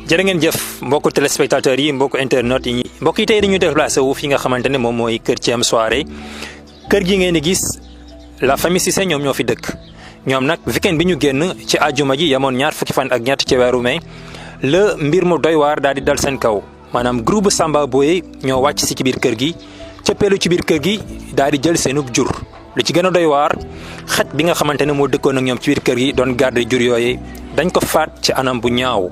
jërë ngeen jëf mbokku téléspectateurs yi mbokku internet yi mbokk yi tey dañu déplacé wu fi nga xamante ne moom mooy kër Thiam Soirée kër gi ngeen di gis la famille Cissé ñoom ñoo fi dëkk ñoom nag weekend bi ñu génn ci àjjuma ji yamoon ñaar fukki fan ak ñett ci weeru mai la mbir mu doy waar daal di dal seen kaw maanaam groupe Samba Boye ñoo wàcc si ci biir kër gi cëppeelu ci biir kër gi daal di jël seenub jur lu ci gën a doy waar xaj bi nga xamante ne moo dëkkoon ak ñoom ci biir kër gi doon garder jur yooyu dañ ko faat ci anam bu ñaaw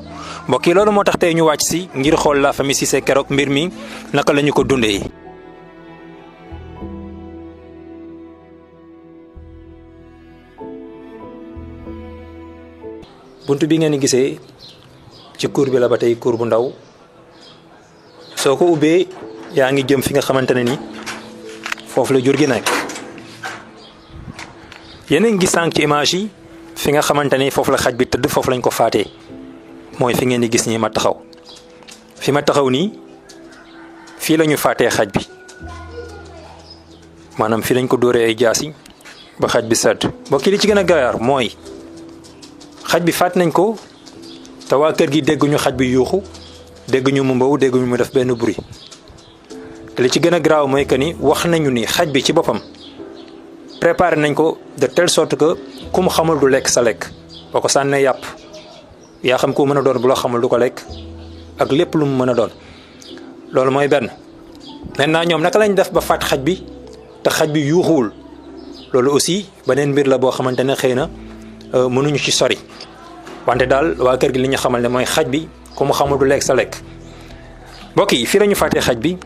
mbokk yi loolu moo tax tey ñu wàcc si ngir xool la famille Cissé keroog mbir mi naka la ñu ko dundee. bunt bi ngeen gisee ci cour bi la ba tey cour bu ndaw soo ko ubbee yaa ngi jëm fi nga xamante ne ni foofu la jur gi nekk yéen a ngi gis sànq ci image yi fi nga xamante ni foofu la xaj bi tëdd foofu lañ ko faatee mooy fi ngeen di gis nii ma taxaw fi ma taxaw nii fii la ñu faatee xaj bi maanaam fii lañ ko dóoree ay jaasi ba xaj bi sedd mbokk yi li ci gën a gaar mooy xaj bi faat nañ ko te waa kër gi dégguñu xaj bi yuuxu dégguñu mu mbaw dégguñu mu def benn bruit te li ci gën a garaaw mooy que ni wax nañu ni xaj bi ci boppam préparé nañ ko de telle sorte que ku mu xamul du lekk sa lekk boo ko sànnee yàpp yaa xam ku mën a doon bu la xamul du ko lekk ak lépp lu mu mën a doon loolu mooy benn. maintenant ñoom naka lañ def ba faat xaj bi te xaj bi yuuxuwul loolu aussi beneen mbir la boo xamante ne xëy na mënuñu ci sori wante daal waa kër gi li ñu xamal ne mooy xaj bi ku mu xamul du lekk sa lekk. mbokk yi fii la ñu faatee xaj bi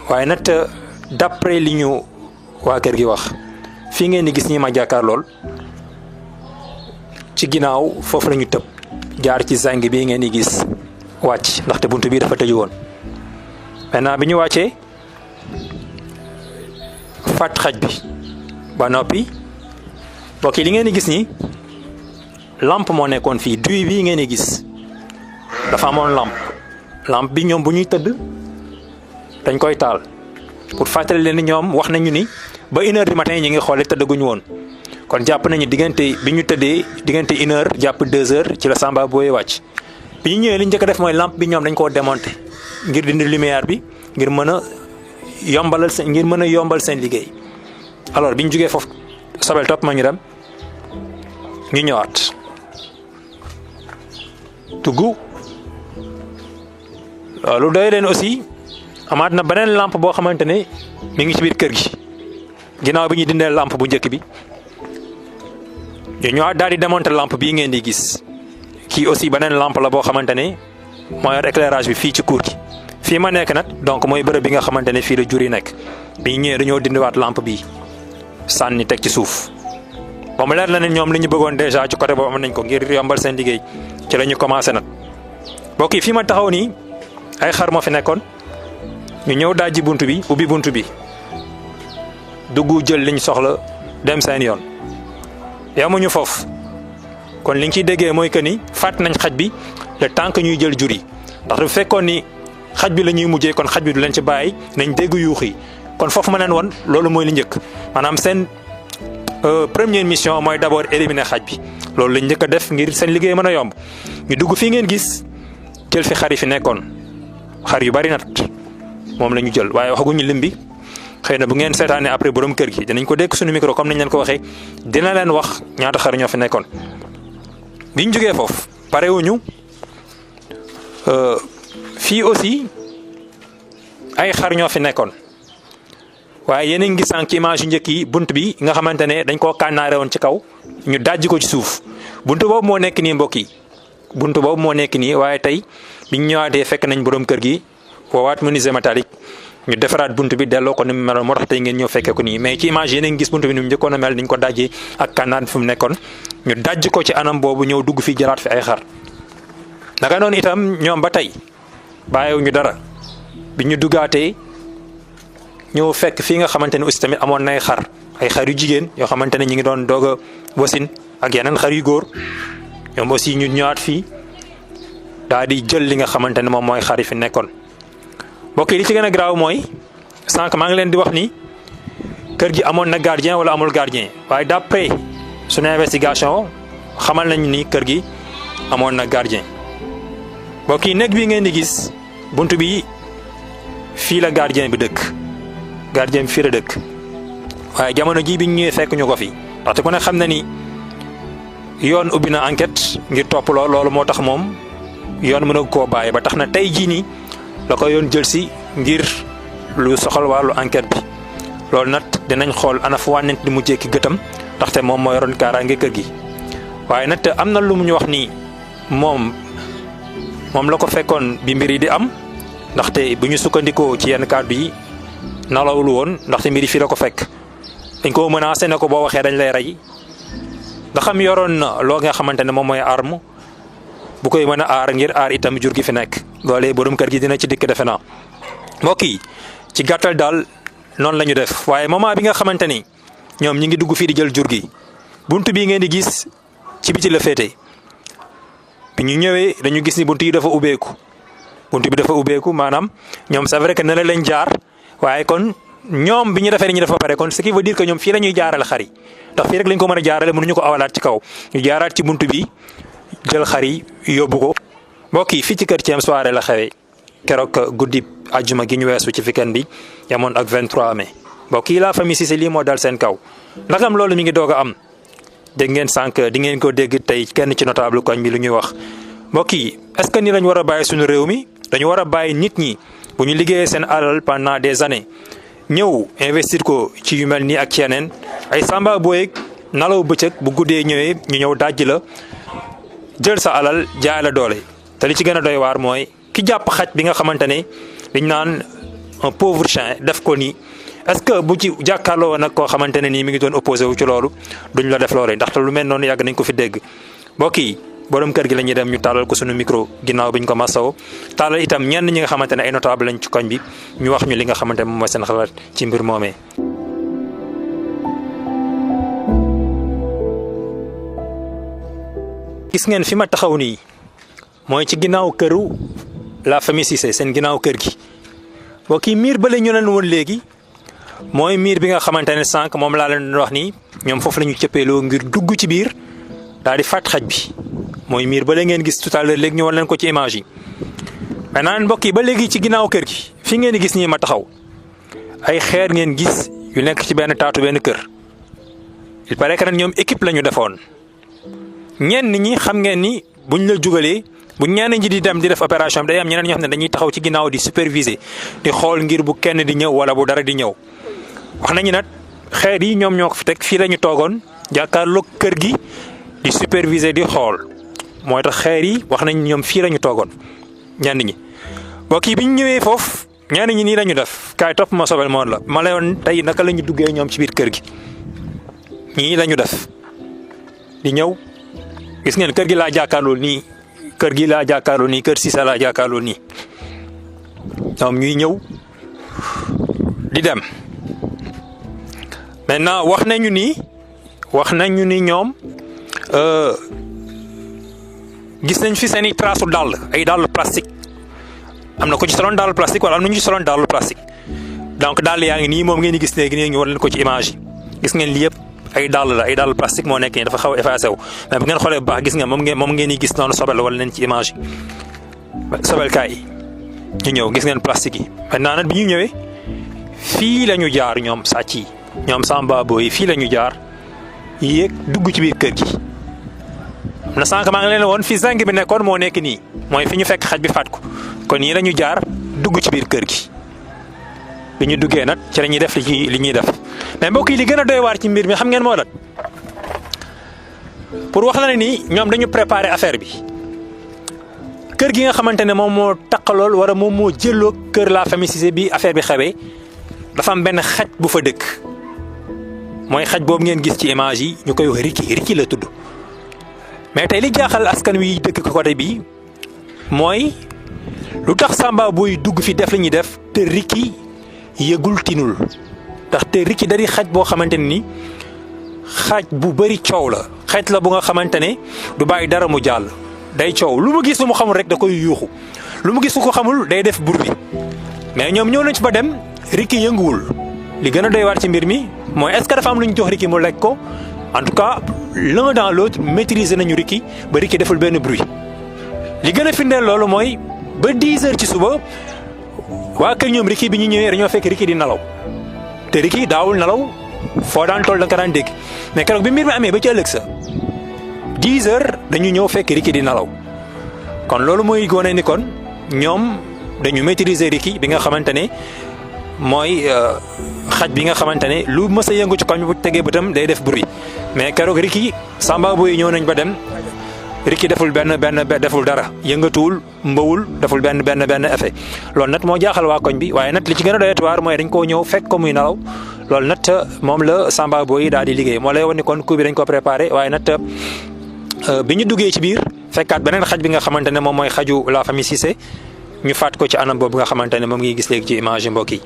waaye nag d'après li ñu waa kër gi wax fii ngeen di gis ñi ma jàkkaar lool ci ginnaaw foofu la ñu tëb jaar ci zang bi ngeen di gis wàcc ndaxte buntu bi dafa tëju woon. maintenant bi ñu wàccee faat xaj bi ba noppi mbokk yi li ngeen di gis nii lampe moo nekkoon fii duy bi ngeen di gis dafa amoon lampe bi ñoom bu ñuy tëdd dañ koy taal pour fàttali leen ni ñoom wax nañu ni ba 1h du matin ñi ngi xoole tëddaguñu woon kon jàpp nañu diggante bi ñu tëddee diggante 1h jàpp 2h ci la Samba Boye wàcc. bi ñu ñëwee li ñu njëkk a def mooy lampe bi ñoom dañ koo démonter ngir dindi lumière bi ngir mën a yombal seen liggéey alors bi ñu jugee foofu Sobel topp ma ñu dem ñu ñëwaat tugg loolu doy leen aussi amaat na beneen lampe boo xamante ne mi ngi ci biir kër gi ginnaaw bi ñu dindee lampe bu njëkk bi ñu ñëwaat daal di démonter lampe bii ngeen di gis kii aussi beneen lampe la boo xamante ne moo yor éclairage bi fii ci cour gi fii ma nekk nag donc mooy bërëb bi nga xamante ne fii la jur yi nekk bi ñu ñëwee dañoo dindiwaat lampe bii sànni teg ci suuf ba mu leer la ne ñoom li ñu bëggoon déjà ci côté boobu am nañ ko ngir yombal seen liggéey ci la ñu commencé nag mbokk yi fii ma taxaw nii ay xar moo fi nekkoon ñu ñëw dajji bunt bi ubbi bunt bi dugg jël liñ soxla dem seen yoon yamuñu foofu kon liñ ciy déggee mooy que ni faat nañ xaj bi le temps que ñuy jël jur yi ndax du fekkoon ni xaj bi la ñuy mujjee kon xaj bi du leen ci bàyyi nañ dégg yuux yi kon foofu ma leen woon loolu mooy li njëkk maanaam seen première mission mooy d'abord éliminer xaj bi loolu lañ njëkk a def ngir seen liggéey mën a yomb ñu dugg fii ngeen gis jël fi xar yi fi nekkoon xar yu bari nat moom la ñu jël waaye waxaguñu lim bi xëy na bu ngeen seetaanee après borom kër gi dinañ ko dégg suñu micro comme nañ leen ko waxee dina leen wax ñaata xar ñoo fi nekkoon. biñ jógee foofu parewuñu fii aussi ay xar ñoo fi nekkoon waaye yéen a ngi gis sànq ci image yu njëkk yi bunt bi nga xamante ne dañ koo kànnaare woon ci kaw ñu dajji ko ci suuf bunt boobu moo nekk nii mbokk yi bunt boobu moo nekk nii waaye tey biñ ñëwaatee fekk nañ borom kër gi woowaat menuisier métallique ñu defaraat bunt bi delloo ko ni mu meloon moo tax tey ngeen ñëw fekkee ko nii mais ci image yéen a ngi gis bunt bi ni mu njëkkoon a mel niñ ko dajjee ak kànnaan fi mu nekkoon ñu dajj ko ci anam boobu ñëw dugg fii jëlaat fi ay xar naka noonu itam ñoom ba tey bàyyiwuñu dara bi ñu duggaatee ñëw fekk fii nga xamante ne aussi tamit amoon na ay xar yu jigéen yoo xamante ne ñu ngi doon doog a wasin ak yeneen xar yu góor ñoom aussi ñu ñëwaat fii daal di jël li nga xamante ne moom mooy xar yi fi nekkoon. mbokk yi li ci gën a garaaw mooy sànq maa ngi leen di wax ni kër gi amoon na gardien wala amul gardien waaye d'après suñu investigation xamal nañu ni kër gi amoon na gardien mbokk yi nekk bi ngeen di gis bunt bi fii la gardien bi dëkk gardien bi fii la dëkk waaye jamono ji bi ñu ñëwee fekk ñu ko fi ndaxte ku ne xam na ni yoon ubbi na enquête ngir topp loolu moo tax moom yoon mën a koo bàyyi ba tax na tey jii nii la ko yoon jël si ngir lu soxal wàllu enquête bi loolu nag dinañ xool ana fu wànnent di mujjee ki gëtam ndaxte moom moo yoroon kaaraange kër gi waaye nag am na lu mu ñu wax nii moom la ko fekkoon bi mbir yi di am ndaxte bu ñu sukkandikoo ci yenn kàddu yi nalawul woon ndaxte mbir yi fii la ko fekk dañ ko menacé ne ko boo waxee dañ lay rey nga xam yoroon na loo nga xamante ne moom mooy arme bu koy mën a aar ngir aar itam jur gi fi nekk loolee borom kër gi dina ci dikk defe naa mbokk yi ci gàttal daal noonu la ñu def waaye moment bi nga xamante ni ñoom ñi ngi dugg fii di jël jur gi bunt bii ngeen di gis ci biti la féete bi ñu ñëwee dañu gis ni bunt yi dafa ubbeeku bunt bi dafa ubbeeku maanaam ñoom c'est vrai que ne la lañ jaar waaye kon ñoom bi ñu defee ni ñu def ba pare kon ce qui veut dire que ñoom fii la ñuy jaarale xar yi ndax fii rek lañ ko mën a jaarale mënuñu ko awalaat ci kaw ñu jaaraat ci bunt bi jël xar yi yóbbu ko. mbokk yi fii ci kër Thiam soirée la xewee keroog guddi àjjuma gi ñu weesu ci weekend bi yamoon ak 23 mai mbokk yi la famille Cissé lii moo dal seen kaw ndagam loolu mi ngi doog a am dégg ngeen sànq di ngeen ko dégg tey kenn ci notable koñ bi lu ñuy wax. mbokk yi est-ce que ni lañ war a bàyyi suñu réew mi dañu war a bàyyi nit ñi bu ñu liggéeyee seen alal pendant des années ñëw investir ko ci yu mel nii ak ci yeneen ay samba booyeeg nalaw bëccëg bu guddee ñëwee ñu ñëw dajj la jël sa alal jaay la doole te li ci gën a doy waar mooy ki jàpp xaj bi nga xamante ne liñ naan un pauvre chien def ko nii est-ce que bu ci jàkkaarloo nag koo xamante ne nii mi ngi doon opposé wu ci loolu duñ la def loolee ndaxte lu mel noonu yàgg nañ ko fi dégg mbokk yi borom kër gi la ñuy dem ñu tàllal ko suñu micro ginnaaw bi ñu ko masawo tàllal itam ñenn ñi nga xamante ne ay notable lañ ci koñ bi ñu wax ñu li nga xamante ne moom mooy seen xalaat ci mbir moomee. gis ngeen fi ma taxaw nii mooy ci ginnaaw këru la famille Cissé seen ginnaaw kër gi mbokk yi miir bële ñu leen woon léegi mooy miir bi nga xamante ne sànq moom laa leen wax nii ñoom foofu la ñu cëppeeloo ngir dugg ci biir daal di fàtt xaj bi. mooy miir ba léegi ngeen gis tout à l'heure léegi ñu wan leen ko ci image yi maintenant mbokk yi ba léegi ci ginnaaw kër gi fi ngeen di gis nii ma taxaw ay xeer ngeen gis yu nekk ci benn taatu benn kër il paraît que nag ñoom équipe la ñu defoon ñenn ñi xam ngeen ni buñ la jugalee bu ñenn ñi di dem di def opération bi day am ñeneen ñoo xam ne dañuy taxaw ci ginnaaw di superviser di xool ngir bu kenn di ñëw wala bu dara di ñëw wax nañu nag xeer yi ñoom ñoo ko fi teg fii la ñu toogoon jàkkaarloog kër gi di superviser di xool. mooy tax xeer yi wax nañ ñoom fii la ñu toogoon ñenn ñi mbokk yi bi ñu ñëwee foofu ñenn ñi nii la ñu def kaay topp ma sobel moon la ma lay woon tey naka la ñu duggee ñoom ci biir kër gi ñii la ñu def di ñëw gis ngeen kër gi laa jàkkaarloo nii kër gi laa jàkkaarloo nii kër Cissé laa jàkkaarloo nii ñoom ñuy ñëw di dem maintenant wax nañu ni ñoom gis nañ fi seen i trace dàll ay dàll plastique am na ko ci soloon dàll plastique wala am na ñu ci soloon dàll plastique donc dàll yaa ngi nii moom ngeen di gis léegi nii ñu war leen ko ci image yi gis ngeen lii yëpp ay dàll la ay dàll plastique moo nekk nii dafa xaw a effacé wu mais bu ngeen xoolee bu baax gis nga moom ngeen di gis noonu sobel wala leen ci image yi sobelkaay yi ñu ñëw gis ngeen plastique yi maintenant nag bi ñu ñëwee fii la ñu jaar ñoom sàcc yi ñoom samba boo yi fii la ñu jaar yéeg dugg ci biir kër gi. na sànq maa ngi leen woon fi zinc bi nekkoon moo nekk nii mooy fi ñu fekk xaj bi faat ko kon yii la ñu jaar dugg ci biir kër gi bi ñu duggee nag ci la ñuy def li ñuy def mais mbokk yi li gën a doy waar ci mbir mi xam ngeen moo lan pour wax la ne ni ñoom dañu préparer affaire bi kër gi nga xamante ne moom moo taqalool wala moom moo jëloo kër la famille Cissé bi affaire bi xewee dafa am benn xaj bu fa dëkk mooy xaj boobu ngeen gis ci image yi ñu koy wax Ricky la tudd. mais tey li jaaxal askan wi dëkk ko côté bi mooy lu tax samba booy dugg fi def li ñuy def te Ricky yëgul tinul ndax te Ricky dari xaj boo xamante ne ni xaj bu bëri coow la xaj la bu nga xamante ne du bàyyi dara mu jàll day coow lu mu gis lu mu xamul rek da koy yuuxu lu mu gis lu ko xamul day def bruit mais ñoom ñëw nañ ci ba dem Ricky yënguwul li gën a doy waar ci mbir mi mooy est-ce que dafa am lu ñu jox Ricky mu lekk ko en tout cas l'un dans l'autre maîtriser nañu Ricky ba Ricky deful benn bruit li gën a firndeel loolu mooy ba 10 heures ci suba waa kër ñoom Ricky bi ñu ñëwee dañoo fekk Ricky di nalaw te Ricky daawul nalaw foo daan toll da nga ko daan dégg mais keroog bi mbir mi amee ba ci ëllëg sa 10 heures dañu ñëw fekk Ricky di nalaw kon loolu mooy gone ni kon ñoom dañu maîtriser Ricky bi nga xamante ne mooy xaj bi nga xamante ne lu mës a yëngu ci koñ bu tegee bëtam day def bruit mais keroog Ricky Samba Boy ñëw nañ ba dem Ricky deful deful dara yëngatuwul mbawul deful benn effet loolu nag moo jaaxal waa koñ bi waaye nag li ci gën a doyati waar mooy dañ koo ñëw fekk ko muy nalaw loolu nag moom la Samba Boy daal di liggéey moo lay wan ni kon coup bi dañ ko préparé waaye nag bi ñu duggee ci biir fekkaat beneen xaj bi nga xamante ne moom mooy xaju la famille Cissé ñu faat ko ci anam boobu nga xamante ne moom ngi gis léegi ci image yi mbokk yi